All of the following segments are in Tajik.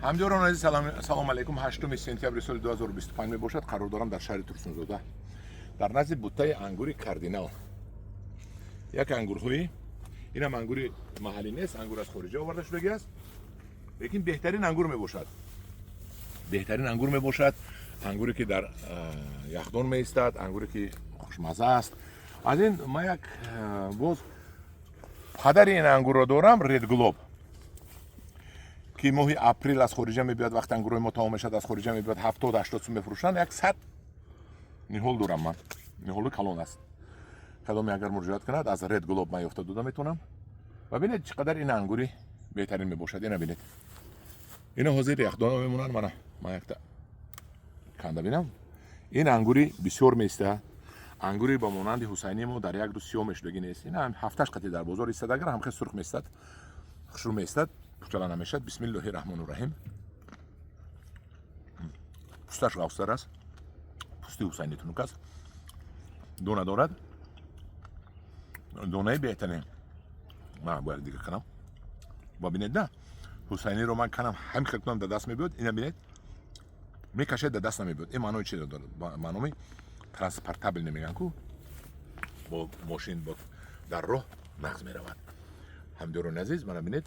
Ҳамдиёрон азиз, салом алейкум. 8 сентябри соли 2025 мебошад. Қарор дорам дар шаҳри Турсунзода, дар назди буттаи ангури Кардинал. Як ангурҳои инам ангури маҳаллӣ нест, ангур аз хориҷа оварда шудагӣ аст, лекин беҳтарин ангур мебошад, беҳтарин ангур мебошад. Ангуре ки дар яхдон меистад, ангуре ки хушмаза аст. Аз ин ман як боз падари ин ангурро дорам, Ред Глоб, ки моҳи апрел аз хориҷа мебиёд. Вақте ангурҳои мо тамом мешавад, аз хориҷа мебиёд, 70-80 сум мефурӯшанд. Як 100 ниҳол дорам ман, ниҳоли калон аст. Кадоме агар муроҷиат кунад, аз Ред Глоб ман ёфта дода метавонам. Ва бинед, чӣ қадар ин ангури беҳтарин мебошад. Ина бинед, ина ҳозир яхдона мемонанд. Мана, ман якта канда бинам. Ин ангури бисёр меиста, ангури ба монанди Ҳусайни мо дар як рӯз сиёҳ мешудагӣ нест. Ина ҳафташ қати дар бозор истад, агар ҳам хел сурх меистад, хушрӯ меистад, пучала намешад. Бисмиллоҳи раҳмону раҳим. Пӯсташ ғафстар аст, пӯсти Ҳусайни тунук аст, дона дорад, донаи беҳтарин. Ман бояд дига канам ва бинед, на Ҳусайниро ман канам, ҳамин хел кунам, дар даст мебиёд. Ина бинед, мекашед, дар даст намебиёд. Ин маънои чи дорад? Маъноми транспортабельный мегӯянд ку, бо мошин, бо дар роҳ нағз меравад. Ҳамдиёрони азиз, мана бинед,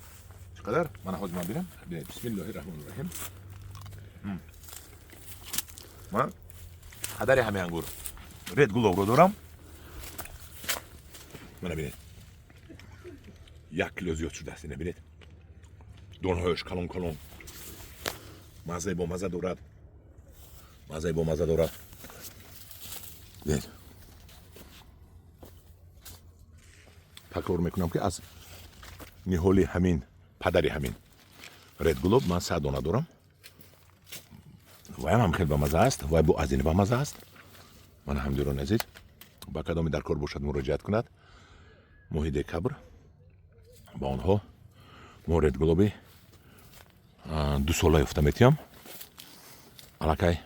чӣ қадар. Мана ҳозир ман бинам, бинед. Бисмиллоҳи раҳмони раҳим. Ман қадари ҳамин ангур Ред Глобро дорам. Мана бинед, 1 кило зиёд шудааст. Ина бинед, донаҳояш калон калон, маззаи бомазза дорад, маззаи бомазза дорад. Бинед, такрор мекунам, ки аз ниҳоли ҳамин падари ҳамин Ред Глоб ман 100 дона дорам. Ваям ҳам хеле бамаза аст, вай бо аз ин бамаза аст. Мана, ҳамдиёрони азиз, ба кадоме дар кор бошад, муроҷиат кунад. Моҳи декабр ба онҳо мо Ред Глоби 2 сола ёфта метиҳам. Аллакай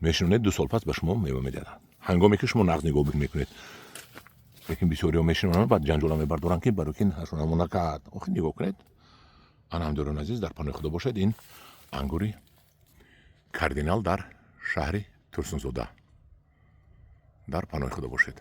мешинонед, 2 сол пас ба шумо мева медиҳад, ҳангоме ки шумо нағз нигоҳубин мекунед. Лекин бисёриҳо мешинонанд, баъд ҷанҷола мебардоранд, ки барои ки ҳашонамо накард. Охи, нигоҳ кунед. Ана, ҳамдиёрони азиз, дар паноҳи Худо бошед. Ин ангури Кардинал дар шаҳри Турсунзода. Дар паноҳи Худо бошед.